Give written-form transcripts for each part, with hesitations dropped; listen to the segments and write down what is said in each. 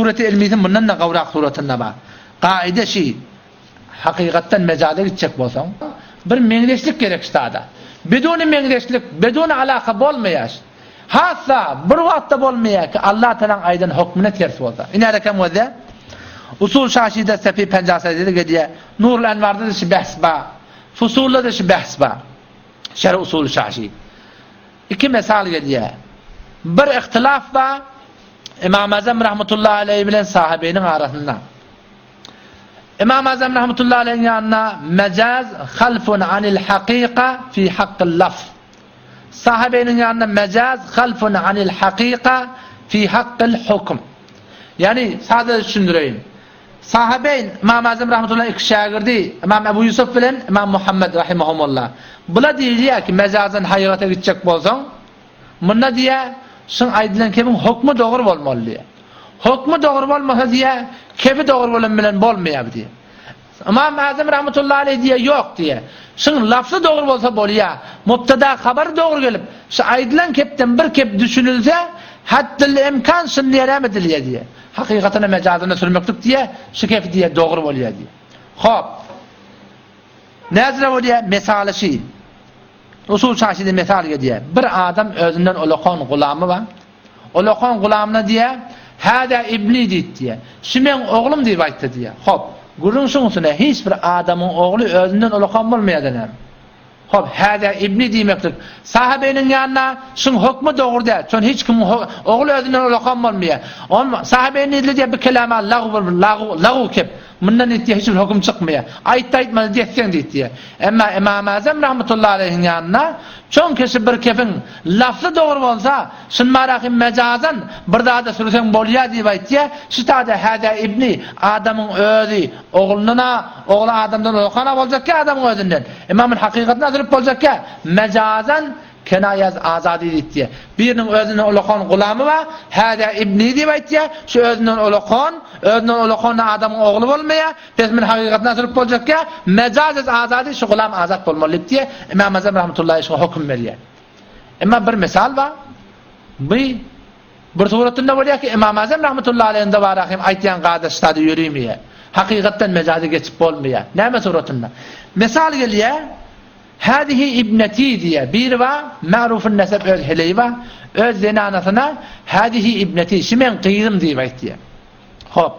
Sureti ilmisi mundan-da gowrak suratynda bar. Kaide şi, hakykatdan mejaza gitjek bolsaň, bir meňzeşlik gerek ştada. Biduni meňzeşlik, biduni alaka bolmaýar. Hassa bir wagtda bolmaýar ki, Allah Tagalaň aýdan hokmuna ters bolsa. Ine rekem gözle. Usul Şaşide Sefi Penjasede gelýär. Nurul Enwarda-da şi behs bar. Fusulda-da şi behs bar. Şerh Usul Şaşi. Iki mesal gelýär. Bir ihtilaf bar Imam Azam rahmetullahi aleýhi bilen sahabeýniň arasynda. Imam Azam rahmetullahi aleýhiň ýanynda mejaz halfun anil hakyka fi hakkil lafz. Sahabeýniň ýanynda mejaz halfun anil hakyka fi hakkil hukm. Ýani sada düşündireýin. Sahabeýn Imam Azam rahmetullahi iki şägirdi Imam Ebu Ýusuf bilen Imam Muhammed rahimehumullah. Bula diýilýär ki mejazdan haýrata gitjek bolsaň Munda diýýär, şuň aýdylan kebiň hokmy dogry bolmaly diýýär. Hokmy dogry bolmasa diýýär, kebi dogry bolan bilen bolmaýar bu diýýär. Ymam Azam rahmetullahi aleýh diýýär, ýok diýýär. Şuň lafzy dogry bolsa bolýar. Mubtada habary dogry gelip, şu aýdylan kepden bir kep düşünilse, haddil imkan şuny diýýär näme edilýär diýýär. Hakykatyna mejazyna sürmeklik diýýär, şu kepi diýýär dogry bolýar diýýär. Hop. Näzire bolýar, mesaly şi. Usul çaşyda mesal gedýär. Bir adam özünden ulakan gulamy bar. Ulakan gulamyna diýýär, Hâzâ ibni diýip diýýär. Şu meň oglum diýip aýtdy diýýär. Hop, gürrüň şuň üstüne, hiç bir adamyň ogly özünden ulakan bolmaýar näme? Hop, hâzâ ibni diýmeklik sahabeýniň ýanyna şuň hökmi dogry däl. Çün hiç kimiň ogly özünden ulakan bolmaýar. On sahabeýn diýdi diýýär, bu kelama lagw bir lagw, lagw kep. Mundan diýdi hiç bir höküm çykmaýar. Aýtdy aýtmady diýetseň diýdi. Emma Ymam Azam rahmetullahi aleýhiň ýanynda çoň kişi bir kefiň lafzy dogry bolsa, şunmaraky mejazan bir zada sürseň bolýar diýip aýtýar. Şu tada häzä ibni adamyň özi oglundan-a, ogly adamdan ulakana boljakýa adamyň özünden. Emma mun hakykatyna sürüp boljakýa. Mejazan Kenaýaz azady diýipdir. Biriniň özünden ulakan gulamy bar, Häzä ibni diýip aýtýar, şu özünden ulakan, özünden ulakan adamyň ogly bolmaýar, pes men hakykatyny asyryp boljakýa, mejazez azady şu gulam azat bolmaly diýipdir. Ymam Azam rahmetullahi şuňa höküm berýär. Emma bir mysal bar. Bu bir suratynda bolýar ki, Ymam Azam rahmetullahi aleýhinde bar ahim aýtýan gardaş zady ýörimeýär. Hakykatdan mejaza geçip bolmaýar. Näme suratynda? Mysal gelýär, Hâzihi ibnetî diýýär. Biri bar, ma'rufun nesep öz heleýi bar. Öz zenanasyna Hâzihi ibnetî, şu meň gyzym diýip aýtýar. Hop.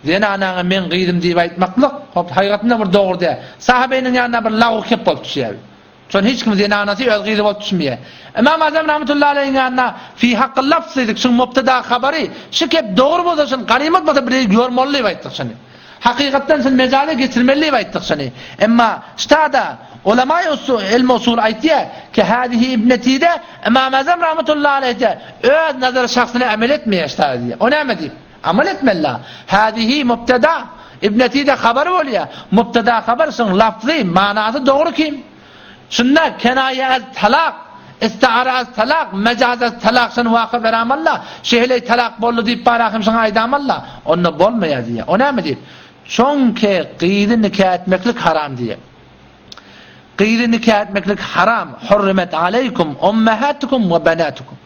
Zenanaňa meň gyzym diýip aýtmaklyk, hop, hakykatynda bir dogry däl. Sahabeýniň ýanynda bir lagw kep bolup düşýär. Şony hiç kim zenanasy öz gyzy bolup düşmeýär. Ymam Azam rahmetullahi aleýhiň ýanynda fi hakyl lafz diýdik, şuň mubtada habary, şu kep dogry bolsa şuny ganymat bolsa bir ýormaly diýip aýtdyk şuny. Hakykatdan şuny mejala geçirmeli diýip aýtdyk şuny. Emma ştada ulama ilm usul aýtýar ki hadihi ibnetide Ymam Azam rahmetullahi aleýhde öz nazary şahsyna amel etmeýär ştada diýýär. O näme diýip? Amal etmeli. Hadihi mubtada ibnetide habar bolýar. Mubtada habar şuň lafzy, manasy dogry kim? Şunda kenaýe az talak, istiara az talak, mejaz az talak şony waka beramalla, şeýle talak boldy diýip barahym şoňa aýdamalla, onda bolmaýar diýýär. O näme diýip? Çünki gyzy nika etmeklik haram diýýär. Gyzy nika etmeklik haram, hurrimet aleýkum ummahatukum we banatukum.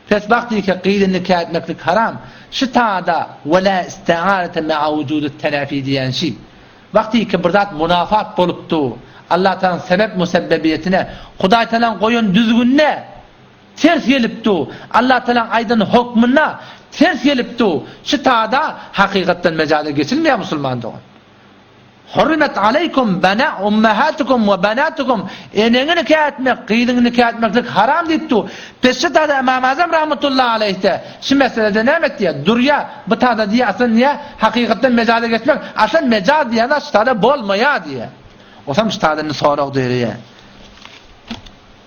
Pes bak diýke gyzy nika etmeklik haram. Şu tada we la istiarete ma'a wujudut tenafi diýen şi. Wagtyky bir zat munafat bolupdy. Allatagalaň sebep musebbebiyetine, Hudaýtagalaň goýan düzgünine ters gelipdi. Allatagalaň aýdan hokmuna ters gelipdi. Şu tada hakykatdan mejaza geçilmeýär musulman dogan. Hurrimet aleýkum bana ummahatukum we banatukum eneňi nika etmek, gyzyňy nika etmeklik haram diýipdi. Pes şu tada Ymam Azam rahmetullahi aleýhde şu meselede näme etýär? Durýar. Bu tada diýýär aslan niýe hakykatdan mejaza geçmek, aslan mejaz diýen zat şu tada bolmaýar diýýär. Osam şu tada indi sorag döreýär.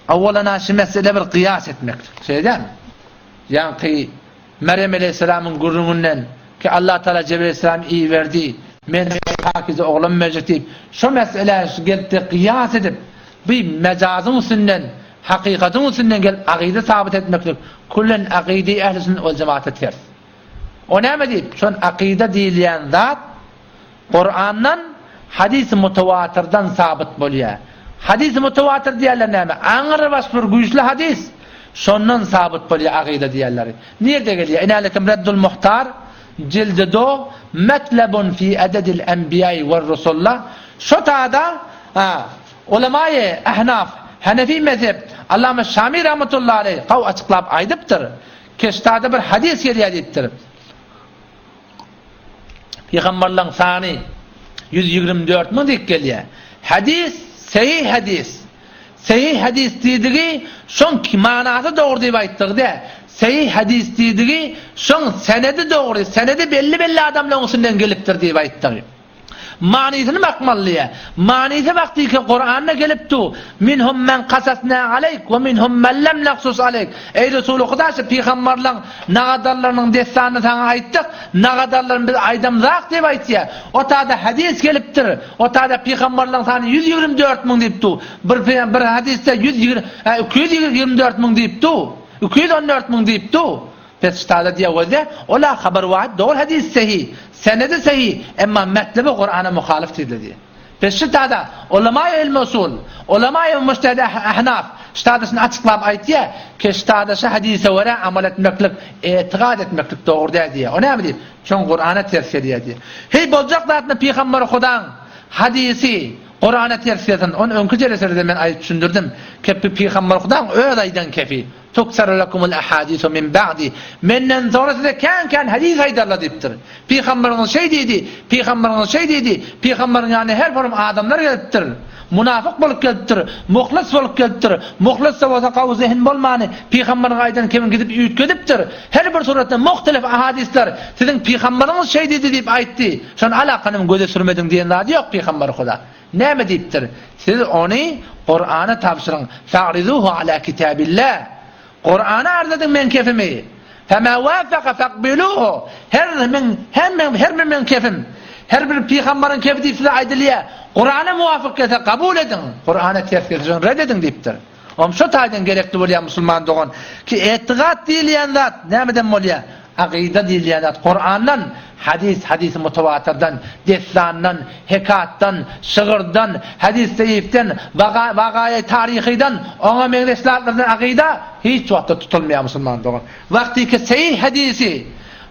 Awwalana şu mesele bir gyýas etmeklik. Şeýle dälmi? Ýaňky Merýem aleýhissalamyň gürrüňinden ki Allah Taala Jebrail aleýhissalamy iberdi, men pakize oglan berjek diýip, şo meselä gelip-de gyýas edip, bu mejazyň üstünden, hakykatyň üstünden gelip agyda sabyt etmeklik küllen akydy ähli sünnet wal jemaata ters. O näme diýip, şon akyda diýilýän zat Kurandan, hadys-y mutawatyrdan sabyt bolýar. Hadys-y mutawatyr diýýärler näme? Aňrybaş bir güýçli hadys, şondan sabyt bolýar akyda diýýärler. Nirde gelýär? Inälekim Reddul Muhtar. jildi do, Metlebun fi ededil enbiýai werrusulla, şo tada ulemaýy ehnaf, hanefi mezhep, Allama Şami rahmetullahi aleýh gawy açyklap aýdypdyr, Keştada bir hadys gelýär diýipdir. Pygamberleň sany 124 müň diýip gelýär. Hadys sahih hadys. Sahih hadys diýdigi şoň manasy dogry diýip aýtdygy dä. Sahih hadys diýdigi şoň senedi dogry, senedi belli-belli adamlaryň üstünden gelipdir diýip aýtdygy. Manysyny bakmaly diýýär. Manysy bakdyky Kuranda gelip du, Minhum men kasasna aleyk we minhum men lem naksus aleyk. Eý Resuly Huda şu pygamberleň nagadarlarynyň dessanyny saňa aýtdyk, nagadarlaryny biz aýdamzak diýip aýtýar. O tada hadys gelipdir. O tada pygamberleň sany 124 müň diýip du. Bir bir hadysda 120 224 müň diýip du. 214 müň diýip du. Pes ştada diýe weze, ola habar wahid dogry hadys sehi, senedi sehi, emma metlebi Kurana muhalyf diýdi diýe. Pes ştada ulama ilmi usul, ulama mujtehid ahnaf ştada şuny açyklap aýtýa, ke ştada şu hadise görä amal etmeklik, etigat etmeklik dogry däl diýe. O näme diýip? Şoň Kurana ters gelýär diýe. Heý boljak zatny pygamber Hudaň hadisi Kurana ters gelsin. Ony öňki jeleselerde men aýdyp düşündirdim. Kepi pygamber Hudaň öz aýdan kefi. Tuksaru lekumul ahadisu min ba'di, Menden soňra size kän-kän hadys aýdarlar diýipdir. Pygamberiňiz şeý diýdi, pygamberiňiz şeý diýdi, pygamberiň ýanyna her forum adamlar gelipdir. Munafyk bolup gelipdir, muhlis bolup gelipdir, muhlis-de bolsa gawy zehin bolmany, pygamberiň aýdan kebin gidip üýtgedipdir. Her bir suratda muhtelif ahadyslar siziň pygamberiňiz şeý diýdi diýip aýtdy. Şony alakanyň göze sürmediň diýen zady ýok pygamberi Huda. Näme diýipdir? Siz ony Kurana tabşyryň. Fa'rizuhu ala kitabillah. Kurana arz ediň meň kefimi. Fema wafaka faqbiluhu. Her men her men her bir meň kefim. Her bir pygambaryň kefi diýip size aýdylýar. Kurana muwafyk gelse kabul ediň. Kurana ters gelse şony red ediň diýipdir. Om şo taýdan gerekli bolýar musulman dogan. Ki etigat diýilýän zat nämeden bolýar? Akyda diýilýän zat Kurandan, hadys, hadysy mutawatyrdan, dessandan, hekatdan, şygyrdan, hadys zeýifden, wagaýy taryhydan, oňa meňzeş zatlardan akyda hiç wagtda tutulmaýar musulman dogan. Wagtyky seýih hadysy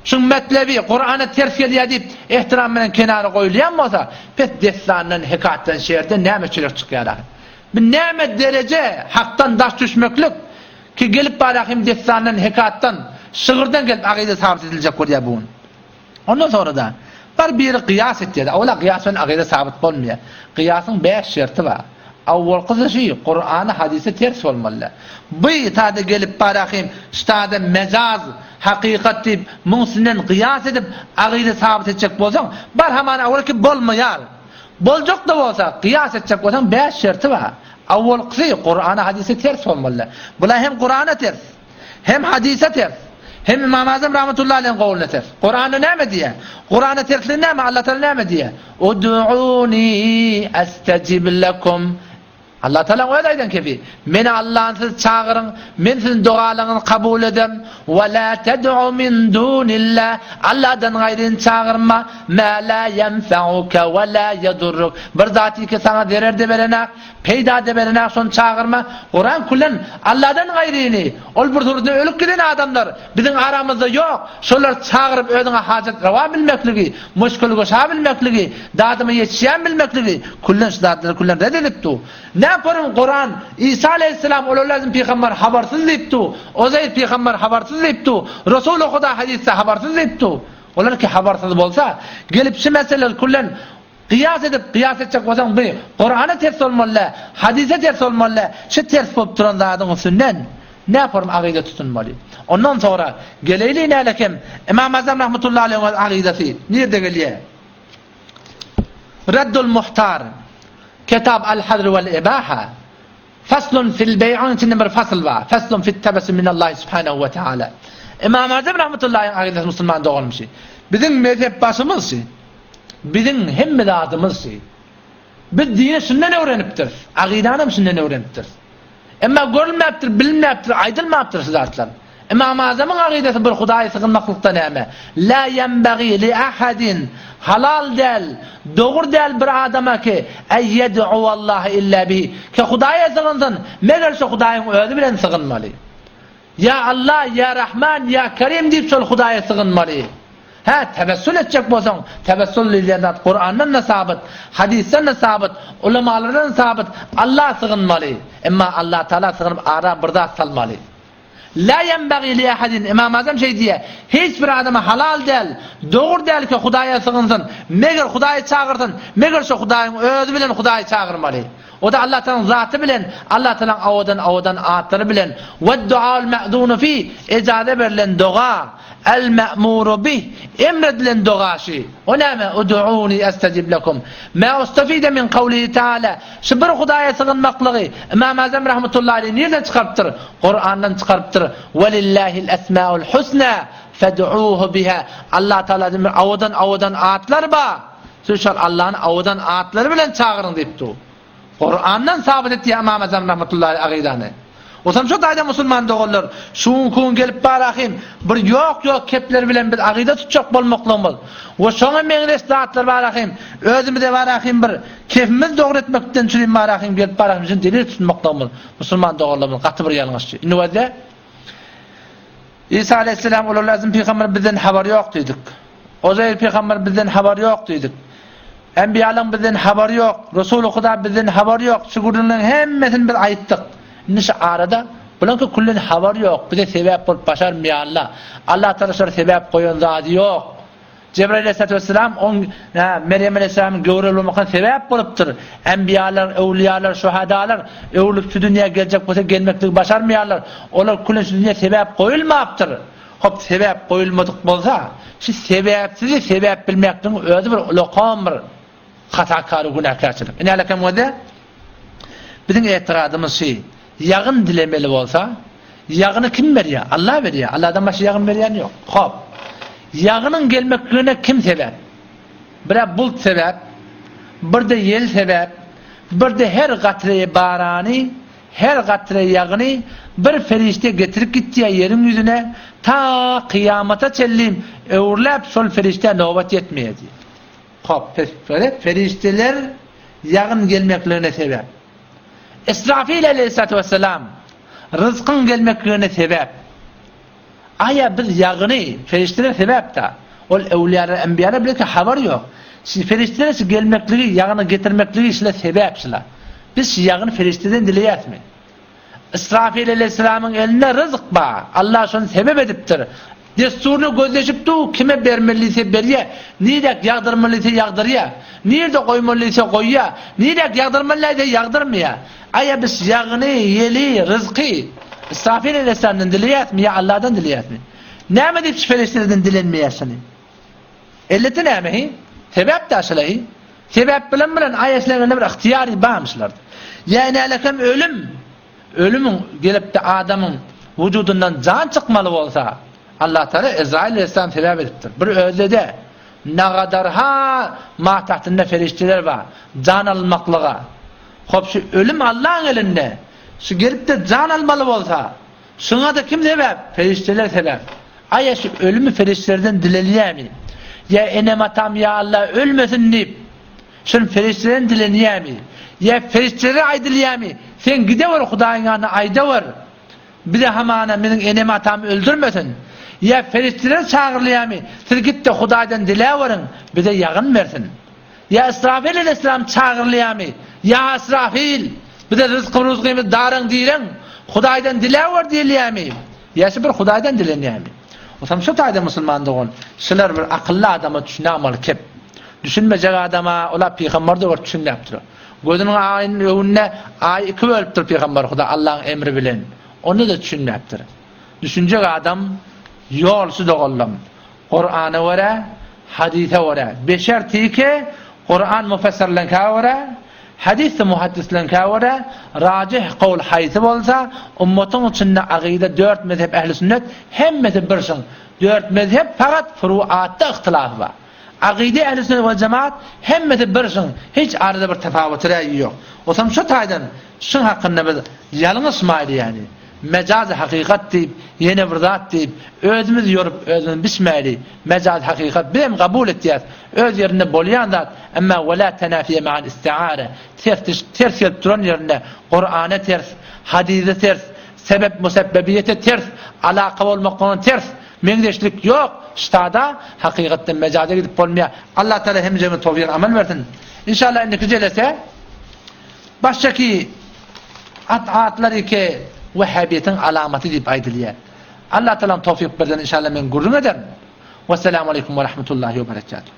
şuň metlebi Kurana ters gelýär diýip ehtiram bilen kenara goýulýan bolsa, pes dessandan, hekatdan, şeýerden näme çörek çykýar ahy? Bu näme dereje hakdan daş düşmeklik ki gelip barýar hem dessandan, hekatdan, şygyrdan gelip agyza sabyt ediljek bolýar bu gün. Ondan sonra-da bar biri gyýas etýär. Owala gyýas bilen agyza sabyt bolmaýar. Gyýasyň 5 şerti bar. Awwalkysy şu, Kur'ana, hadise ters bolmaly. Bu tada gelip barýar hem ştada mejaz, hakykat diýip, muň üstünden gyýas edip agyza sabyt etjek bolsaň, bar hamana awalky bolmaýar. Boljak-da bolsa, kyýas etjek bolsaň bäş şerti bar. Awwalkysy, Kur'ana, hadise ters bolmaly. Bular hem Kur'ana ters, hem hadise ters, hem Ymam Azam rahmetullahi aleyhiň gowluna ters. Kur'anda näme diýýär? Kur'ana tersligi näme? Allah Taala näme diýýär? Ud'uni estejib lekum. Allah Tagalaň özi aýdan kefi, Meni Allahny siz çagyryň, men siziň dogalaryňyzy kabul ederin. Ve la ted'u min dunillah, Allahdan gaýryny çagyrma, ma la yenfa'uke ve la yedurruk. Bir zat ki saňa zerer de berenak, peýda de berenak, şony çagyrma. Kuran küllen Allahdan gaýryny, ol bir suratda ölüp giden adamlar biziň aramyzda ýok. Şolary çagyryp özüňe hajat rowa bilmekligi, muşkul-guşa bilmekligi, dadyma ýetişýän bilmekligi, küllen şu zatlary küllen red edip du. Näporun Kuran, Isa aleýhissalam olar lazym pygamber habarsyz diýip du, Uzeýr pygamber habarsyz diýip du, Resuly Huda hadysda habarsyz diýip du. Olar ki habarsyz bolsa, gelip şu meseleleri küllen gyýas edip, gyýas etjek bolsaň bu Kurana ters bolmaly däl, hadysa ters bolmaly däl, şu ters bolup duran zadyň üstünden näporun agyda tutunmaly. Ondan soňra geleýli nälekem Ymam Azam rahmetullahi aleýhiň agydasy nirde gelýär? Reddul Muhtar, Kitab al-Hazr wal-Ibaha, Faslun fil beý'yň içinde bir fasl bar. Faslun fit tebessüm minallahi subhanahu we taala. Imam Azam rahmetullahi agydasy musulman doganymyz. Biziň mezhep başymyz. Biziň hemme zadymyz. Biz dini şundan öwrenipdiris. Agydany hem şundan öwrenipdiris. Emma görülmäpdir, bilinmäpdir, aýdylmapdyr şu zatlar. Ymam Azamyň agydasy bir Hudaýa sygynmaklykda näme? La ýenbagi li ahadin, halal däl, dogry däl bir adama ki, en ýed'uwallaha illa bihi, ki Hudaýa sygynsyn, meger şo Hudaýyň özi bilen sygynmaly. Ýa Allah, ýa Rahman, ýa Kerim diýip şol Hudaýa sygynmaly. Hä, tewessül etjek bolsaň, tewessül diýilýän zat Kurandan-da sabyt, hadysdan-da sabyt, ulamalardan-da sabyt, Alla sygynmaly. Emma Allatagala sygynyp ara bir zat salmaly. La ýenbagî li ahadin, Ymam Azam şeý diýýär, hiç bir adama halal däl, dogry däl ki Hudaýa sygynsyn, meger Hudaýy çagyrsyn, meger şo Hudaýyň özi bilen Hudaýy çagyrmaly. O-da Allatagalaň zaty bilen, Allatagalaň owadan-owadan atlary bilen, Wed-duaul me'zunu fih, ejaza berlen doga, El-me'muru bih, emredilen doga şi. O näme? Ud'uni estejib lekum. Ma ustefide min kawlihi taala, Şu bir Hudaýa sygynmaklygy Ymam Azam rahmetullahi aleýh nirden çykarypdyr? Kurandan çykarypdyr. Welillahil esmaul husna fed'uhu biha. Allah Taala bir owadan-owadan atlar bar. Siz şol Allahny owadan atlary bilen çagyryň diýipdi. Kurandan sabyt etýär Ymam Azam rahmetullahi agydany. Osam şo taýda musulman doganlar, şu günki gün gelip bar ahym, bir ýok-ýok kepler bilen biz agyda tutjak bolmaklygymyz we şoňa meňzeş zatlar bar ahym, özümize bar ahym bir kefimizi dogry etmekden çürim bar ahym gelip bar ahym üçin delil tutmaklygymyz musulman doganlarymyz gaty bir ýalňyş. Indi wezde Isa aleyhisselam ulul azm pygamber bizden habary ýok diýdik. Ozeýr pygamber bizden habary ýok diýdik. Enbiýalaryň bizden habary ýok, Resuly Huda bizden habary ýok, şu gürrüňleriň hemmesini biz aýtdyk. Indi şu arada bulaňky küllen habary ýok, bize sebäp bolup başarmaýarlar. Allah Tagala şolara sebäp goýan zady ýok. Jebraýyl aleyhissalatu vesselam oň Merýem aleyhissalamyň göwreli bolmakyna sebäp bolupdyr. Enbiýalar, öwlüýalar, şuhadalar öwrülip şu dünýä geljek bolsa gelmekligi başarmaýarlar. Olar küllen şu dünýä sebäp goýulmapdyr. Hop sebäp goýulmadyk bolsa, şu sebäpsizi sebäp bilmekligiň özi bir ulakan bir hatakar we günäkärçilik. Ine älekem göze biziň etiradymyz şi, ýagyn dilemeli bolsa, ýagyny kim berýär? Allah berýär. Allahdan başga ýagyn berýän ýok. Hop. Ýagynyň gelmekligine kim sebäp? Birä bult sebäp, birde ýel sebäp, birde her gatreýi barany Her gatre ýagyny bir perişde getirip gitýär ýeriň ýüzüne, ta kyýamata çenli öwrüläp şol perişdä nobat ýetmeýär diýýär. Hop, perişdeler ýagyn gelmekligine sebäp. Israfil aleýhissalatu wessalam ryzkyň gelmekligine sebäp. Aýa biz ýagyny, perişdeler sebäp-da. Ol öwlüýalar, enbiýalar bilen ki habar ýok. Şi perişdeler şi gelmekligi, ýagyny getirmekligi şile sebäp şila. Biz şi ýagyny perişdeden dileýäsmi? Israfil aleýhissalamyň elinde ryzk bar. Allah şony sebep edipdir. Dessuryny gözleşip dur, kime bermeli diýse berýär, niräk ýagdyrmaly diýse ýagdyrýar, nirde goýmaly diýse goýýar, niräk ýagdyrmaly diýse ýagdyrmaýar. Aýa biz ýagyny, ýeli, ryzky Israfil aleýhissalamdan dileýäsmi ýa Allahdan dileýäsmi? Näme diýip şu perişdelerden dilenmeýäs şuny? Elleti näme hi? Sebäp da şula hi. Sebäp bilen bilen aýa şularyň elinde bir ygtyýary barmy şularda? Ýa inälekem ölüm, ölümiň gelip-de adamyň wujudyndan jan çykmaly bolsa, Allah Taala Ezrail aleýhissalam sebäp edipdir. Bir özde-de nagadarha matagtynda perişdeler bar, jan almaklyga. Hop şu ölüm Allaň elinde. Şu gelip-de jan almaly bolsa, şuňa-da kim sebäp? Perişdeler sebäp. Aýa şu ölümi perişdelerden dilenýärmi? Ýa enem-atam ýa Alla ölmesin diýip, şuny perişdeden dilenýärmi? Ýa perişdelere aýdylýarmy? Sen gidewer Hudaýyň ýanyna aýdawer. Bize hamana meniň enem-atam öldürmesin. Ýa perişdeler çagyrylýarmy? Siz git-de Hudaýdan diläweriň, bize ýagyn bersin. Ýa Israfil aleýhissalam çagyrylýarmy? Ýa Israfil, bize ryzky-ruzgymy daraň-direň, Hudaýdan diläwer diýilýärmi? Ýa şu bir Hudaýdan dilenýärmi? Osam şu taýda musulman dogan, şular bir akylly adama düşünämaly kep. Düşünmejek adama ola pygamber-de görüp düşünmäpdir. Gözüniň aýynyň öňünde aý iki bölüpdir pygamber Huda Allaň emri bilen. Onda-da düşünmäpdir. Düşünjek adam ýol şu doganlam. Kurana görä, hadysa görä, beşer tike Kuran müfessirleňkä görä, hadys-da muhaddisleňkä görä, rajih kawl haýsy bolsa, ummatyň içinde agyda dört mezhep ähli sünnet hemmesi bir şyň. Dört mezhep fakat furuatda yhtylafy bar. Agyda ähli sünnet we jemaat hemmesi bir şyň, hiç arada bir tapawuty raýy ýok. Osam şu taýdan şyň hakynda biz ýalňyşmaýly ýani. Mejazy hakykat diýip, ýene bir zat diýip, özümiz ýorup, özümiz biçmäli. Mejazy hakykat bizem kabul etýäs, öz ýerinde bolýan zat, emma we la tenafiýe ma'al istiare, ters ters gelip duran ýerinde Kurana ters, hadysa ters, sebep musebbebiyete ters, alaka bolmaklygyna ters. Meňzeşlik ýok. Ştada hakykatdan mejaza gidip bolmaýar. Allah Taala hemjemize towfyk amal bersin. Inşallah indiki jelese başdaki at atlary ke wehhabiýetiň alamaty diýip aýdylýar. Allah Taala towfyk berden inşallah men gürrüň ederin. Wesselamu aleýkum we rahmetullahi we berekatuh.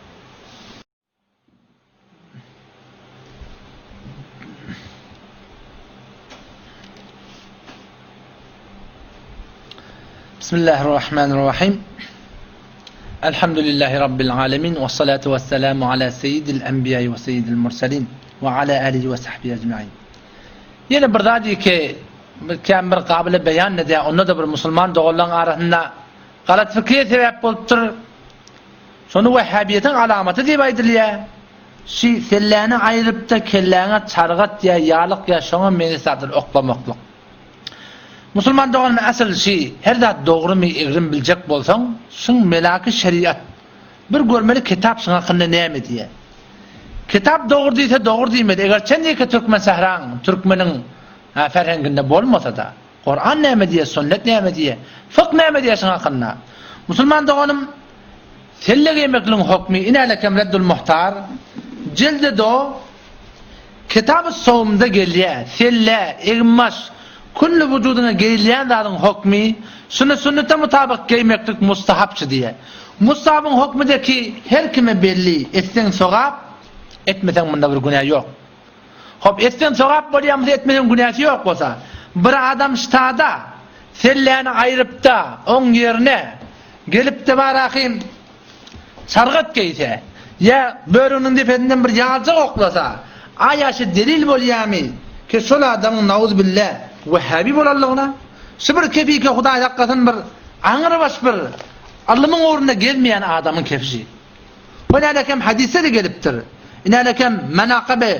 Bismillahirrahmanirrahim. Elhamdülillahi Rabbil alemin. Ve salatu ve selamu ala seyyidil enbiya ve seyyidil mursalin. Ve ala alihi ve sahbihi ecmain. Ýene bir zat ki, bir kän bir gabyly beýan edýär, onda-da bir musulman doganlaryň arasynda galat pikire sebäp bolupdyr. Şony wehhabiýetiň alamaty diýip aýdylýar. Şi selläni aýrypda kelläňe çargat ýa ýalyk ýa şoňa meňzeş zatlar oklamaklyk. Musulman doganym asyl şi her zat dogrymy egrimi biljek bolsaň şyň melaky şeriat bir görmeli kitap şyň hakynda näme diýýär. Kitap dogry diýse dogry diýmeli eger çenlike türkmen sähraň türkmeniň ferhenginde bolmasada. Kuran näme diýýär, sünnet näme diýýär, fykh näme diýýär şuň hakynda? Musulman doganym, selle geýmekligiň hokmy inälekem Reddul Muhtar, jildi do, Kitab-y Sowmda gelýär, selle, eginbaş, külli wujudyňa geýilýän zadyň hokmy, şuny sünnete mutabyk geýmeklik mustahapçy diýýär. Mustahabyň hokmydaki her kime belli, etseň sogap, etmeseň munda bir günä ýok. Hop, etseň sogap bolýarmysa, etmeseň günäsi ýok bolsa, bir adam ştada selläni aýrypda, oň ýerine gelipde barahym çargat geýse, ýa börüginiň depesinden bir ýaljak oklasa, aýa şi delil bolýamy ki şol adamyň nauzubilla wehhabi bolanlygyna? Şu bir kepike Hudaý saklasyn bir aňrybaş bir ylymyň ugrunda gezmeýän adamyň kepişi. Hünälekem hadysda-da gelipdir. Inälekem Menakyby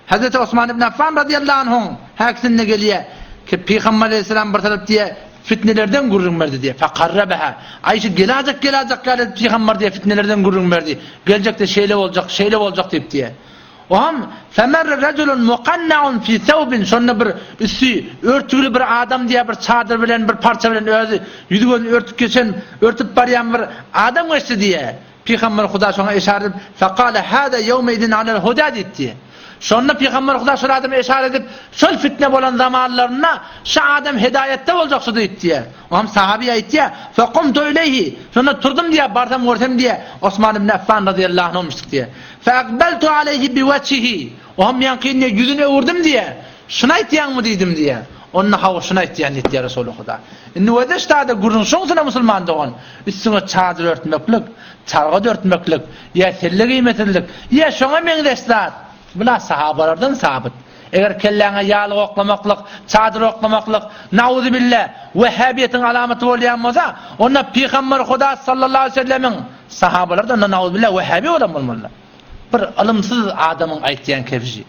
Hezreti Osman ibn Affan razyýallahu anhuň häkisinde gelýär ki, Pygamber aleýhissalam bir tarap diýýär, fitnelerden gürrüň berdi diýýär. Fekarrabeha. Aý şu gelajak gelajak ýaly edip pygamber diýýär fitnelerden gürrüň berdi. Geljekde şeýle boljak, şeýle boljak diýip diýýär. Oňam femerre rejulun mukannaun fi thawbin şonda bir üsti örtügli bir adam diýýär bir çadyr bilen bir parça bilen özi ýüzi gözüni örtüp geçen örtüp barýan bir adam geçdi diýýär. Pygamber Huda şoňa yşarat edip, Fekale hâzâ ýewmeizin alel huda diýip diýýär. Şonda Pygamber Huda şol adama yşarat edip, şol fitne bolan zamanlarynda şu adam hedaýatda boljak şu diýip diýýär. Oňam sahaby aýtýar, Fekumtu ileýhi, şonda turdum diýýär, barsam görsem diýýär, Osman ibn Affan razyýallahu anhu bolmuşdyk diýýär. Feakbeltu aleýhi biwejhihi, oňam ýaňky indi ýüzüni öwürdim diýýär. Şuny aýtýaňmy diýdim diýýär. Onda hawa şuny aýtýan diýip diýýär Resuly Huda. Indi wedeşdada gürrüň şoňsuna musulman dogan. Üstüňe çadyr örtmeklik, çargat örtmeklik, ýa selle geýmesizlik, ýa şoňa meňzeş zat, bular sahabalardan sabyt. Eger kelläňe ýaglyk oklamaklyk, çadyr oklamaklyk, nauzubilla, wehhabiýetiň alamaty bolýan bolsa, onda Pygamber Huda sallallahu aleýhi we sellemiň sahabalary-da onda nauzubilla wehhabi bolan bolmalylar. Bir ylymsyz adamyň aýtýan kebşi.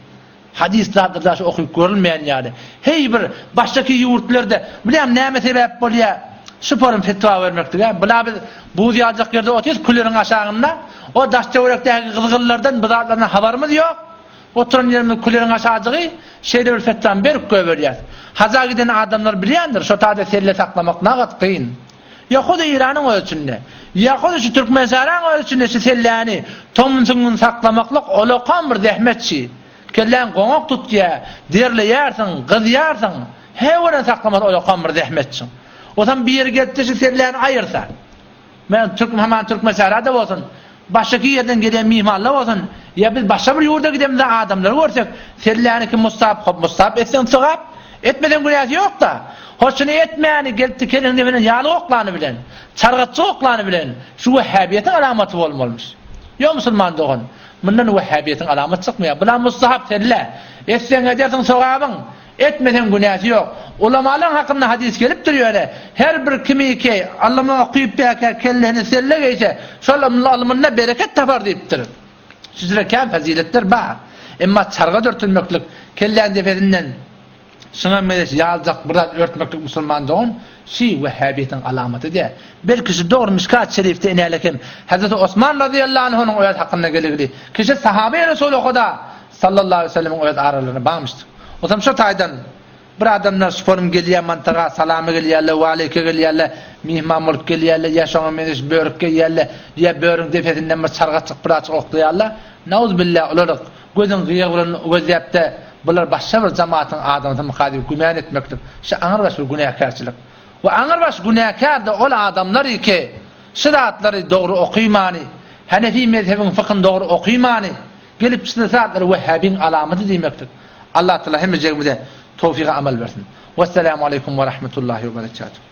Hadys zatlar daşy okyp görülmeýän ýaly. Heý bir başdaky ýurtlarda bilýäňmi näme sebäp bolýa şu forum fetwa bermeklige? Bula biz buz ýaljak ýerde otyrys küleriň aşagynda. O daş töwerekdäki gyzgynlardan bu zatlardan habarymyz ýok. Oturan ýerimiz küleriň aşajygy şeýle bir fetwany berip goýberýäs. Haja giden adamlar bilýändir şo taýda selle saklamak nagat kyn. Ýa-da Eýranyň öz içinde, ýa-da şu Türkmensähraň öz içinde şu selläni, tomun süňňüni saklamaklyk olakan bir zähmetçi. Kelläň goňak tutýar, derleýärsiň, gyzýarsyň, he gören saklamasy olakan bir zähmetçiň. Osam biri gelip-de şu selläni aýyrsa, men türk haman Türkmensährada bolsun, başgaky ýerden gelýän myhmanlar bolsun, ýa biz başga bir ýurda gidemizde adamlary görsek, selläni kim mustahap, hop mustahap etseň sogap, Etmeseň günäsi ýok-da. Hoşuny etmäni, gelip dikeniňde bilen ýaly oklany bilen, çargatçy oklany bilen şu wehhabiýetiň alamaty bolmalymyş. Ýok musulman dogan, mundan wehhabiýetiň alamaty çykmaýar. Bula mustahap selle. Etseň edersiň sogabyň, etmeseň günäsi ýok. Ulamalaň hakynda hadys gelipdir ýöne, her bir kimiki ylymy okyp bäkä kellesine selle geýse, şol ylmynda bereket tapar diýipdir. Sizde kän faziletler bar. Emma çarga dörtülmeklik, kelläň depesinden şuňa meňzeş ýaljak bir zat örtmeklik musulman dogan şi wehhabiýetiň alamaty däl. Belki şu dogry Mişkat şerifde inälek hem Hazreti Osman razyýallahu anhunyň öz hakynda geligli kişi sahabe Resuly Huda sallallahu aleýhi we sellemiň öz aralarynda barmyşdyr. Osam şo taýdan Bir adamlar şuporym gelýär mantaga, salama gelýärler, waleýke gelýärler. myhman bolup gelýärler, ýa şoňa meňzeş börük geýýärler, ýa börüň depesinden bir çargaçjyk birazjyk oklaýarlar. Nauzubilla olar gözüň gyýagy bilen gözläp-de, bular başga bir jamatyň adamsymyka diýip gümän etmeklik, şu aňrybaş bir günäkärçilik. We aňrybaş günäkär-de ol adamlar ki, şu zatlary dogry okymany, Hanefi mezhebiň fykyny dogry okymany, Gelip çykan zatlar wehhabiň alamaty diýmekdir. Allah Taala hemmejegimize towfygy amal bersin. Wesselamu aleýkum we rahmetullahi we berekatuh.